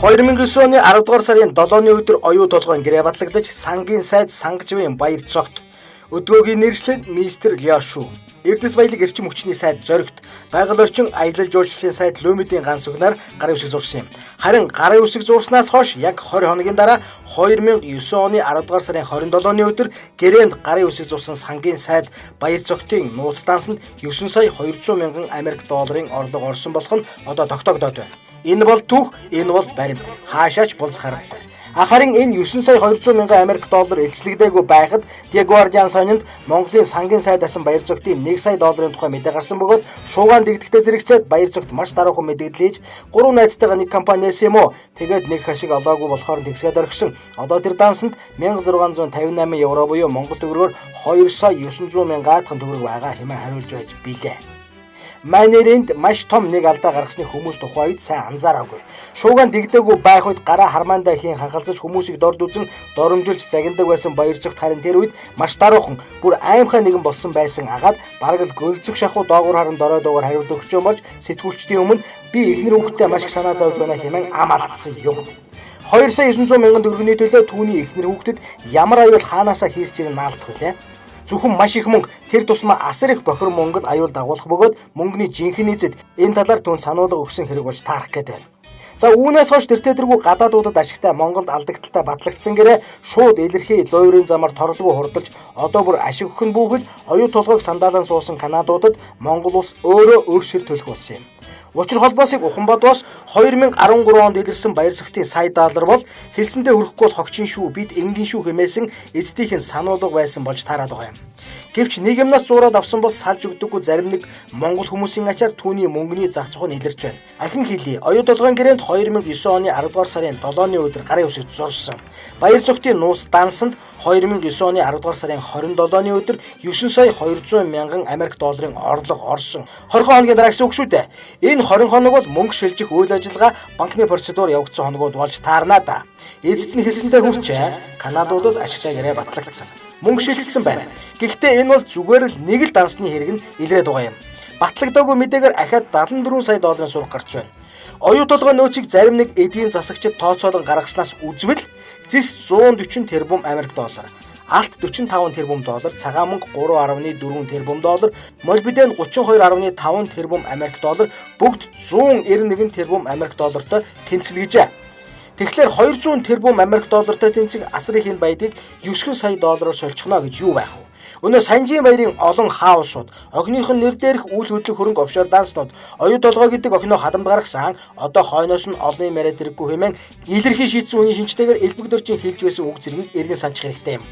2009 оны 10 дугаар сарын 7-ны өдөр оюу толгойн гэрээ батлагдаж сангийн сайд Сангажвын Баяр цогт өдгөөгийн нэршлэн мистер Ляшу. Эрдэс баялаг эрчим хүчний сайд Зоригт, байгаль орчин аялал жуулчлалын сайд Лүмэдийн ганц үгнаар гарын үсэг зурсан юм. Харин гарын үсэг зурснаас хойш яг 20 хоногийн дараа 2009 оны 10 дугаар сарын 27-ны өдөр гэрээнд гарын үсэг зурсан сангийн сайд Баяр цогтын нууц дансанд 9 сая 200 мянган Америк долларын орлого орсон болох нь одоо тогтоогдоод байна. Энэ бол түүх, энэ бол баримт. Хаашаач булз харахгүй. Харин энэ 9 сая 200 мянган Америк доллар илчлэгдээгүй байхад The Guardian сонинд Монголын сангийн сайд асан Баяр цогтын 1 сая долларын тухай мэдээ гарсан бөгөөд шуугаан дэгдэхтэй зэрэгцээд Баяр цогт маш даруухан мэдээлэл хийж гурван найзтайгаа нэг компани нээсэн юм уу? Тэгээд нэг хашиг олоогүй болохоор тэгсгээд орхисон. Одоо тэр дансанд 1658 евро буюу Монгол төгрөгөөр 2 сая 900 мянгаадхан төгрөг байгаа хэмээн хариулж байж билээ. Манерэнд маш том нэг алдаа гаргасны хүмүүс тухай үед сайн анзаараагүй. Шуугаан дэгдээгүй байх үед гараа хармаандаа хийн хахалзаж хүмүүсийг дорд үзэн доромжилж загнадаг байсан Баяр цогт харин тэр үед маш даруухан бүр аймхай нэгэн болсон байсан агаад бараг л гөлзөх шахуу доогуур харан дорой дуугаар хариулт өгч юм болж сэтгүүлчдийн өмнө би эхнэр хүүхэдтэй маш их санаа зовж байна хэмээн ам алдсан юм. 2 сая 900 мянган төгрөгийн төлөө түүний эхнэр хүүхдэд ямар аюул хаанаасаа хийсчийг наалдах вүлээ. Зөвхөн маш их мөнгө тэр тусмаа асар их бохир мөнгө л аюул дагуулах бөгөөд мөнгөний жинхэнэ эзэд энэ талаар түн сануулга өгсөн хэрэг болж таарах гээд байна. За үүнээс хойш тэртээ тэргүй гадаадуудад ашигтай Монголд алдагдaltaй батлагдсан гэрээ шууд илэрхий луйврын замаар торлогоо хурдалж одоо бүр ашиг өгөх нь бүхэл оюу толгойг сандаалan суусан Канадуудад Монгол улс өөрөө өөр шир төлөх болсон юм. Учир холбоосыг Уханбадвас 2013 онд илэрсэн Баяр цогтын сая доллар бол хэлсэндээ хүрэхгүй бол хогчин шүү бид энгийн шүү хэмээсэн эцдийнхэн сануулга байсан болж таарад байгаа юм. Гэвч нэг юмнаас зуураад авсан бол салж өгдөггүй зарим нэг монгол хүмүүсийн ачаар түүний мөнгөний зах зух нь илэрч байна. Ахин хэлье. Оюу толгойн гэрээнд 2009 оны 10 дугаар сарын 7-ны өдөр гарын үсэг зурсан. Баяр цогтын нууц дансанд 2009 оны 10 дугаар сарын 27-ны өдөр 9 сая 200 мянган Америк долларын орлого орсон. 20 хоногийн дараа гэсэн үг шүү дээ. Энэ 20 хоног бол мөнгө шилжих үйл ажиллагаа банкны процедур явагдсан хоногуд болж таарна да. Эцэст нь хэлсэнтэй хүрчээ. Канадуудад ашигтай гэрээ батлагдсан. Мөнгө шилжсэн байна. Гэхдээ энэ бол зүгээр л нэг л дансны хэрэг нь илрээд байгаа юм. Батлагдаагүй мэдээгээр ахаад 74 сая долларын сурах гарч байна. Оюу толгой нөөцийг зарим нэг эдийн засагчид тооцоолон гаргаснаас үзвэл зис 140 тэрбум Америк доллар, алт 45 тэрбум доллар, цагаан мөнгө 3.4 тэрбум доллар, молибден 32.5 тэрбум Америк доллар, бүгд 191 тэрбум Америк доллартай тэнцэлгэжээ. Тэгэхээр 200 тэрбум Америк доллартай тэнцэх асар их энэ баядгийг 9 сая доллараар соличихно гэж юу байх вэ? Өнөө Санжийн баярын олон хаусууд, охиных нь нэр дээрх үйл хөдлөх хөрөнгө офшор данснууд, оюу толгой гэдэг охиноо хадамд гаргасан, одоо хойноос нь олны яриад ирэхгүй хэмээн илэрхий шийдсэн үеийн шинжтэйгээр элбэг дөржин хэлж байсан үг зэргийг эргэн санах хэрэгтэй юм.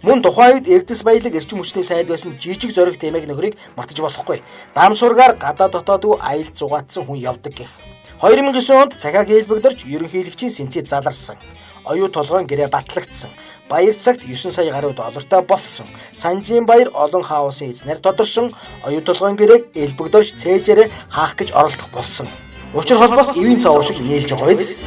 Мөн тухайн үед Эрдэс баялаг эрчим хүчний сайд байсан жижиг зориг тэмээг нөхрийг мартаж болохгүй. Дамсургаар гадаа дотоодгүй аялал зугаатсан хүн явдаг гэх. 2009 онд цахиаг элбэгдэрч ерөнхийлөгчийн сэнтий заларсан. Оюу толгойн гэрээ батлагдсан. Баяр цагт 9 сая гаруй доллартай болсон. Санжийн баяр олон хаусын эзнэр тодорсон. Оюу толгойн гэрээг элбэгдөрч цээжээрээ хаах гэж оролдох болсон. Учир холбоос ивийн цаа шиг нийлж байгаа биз?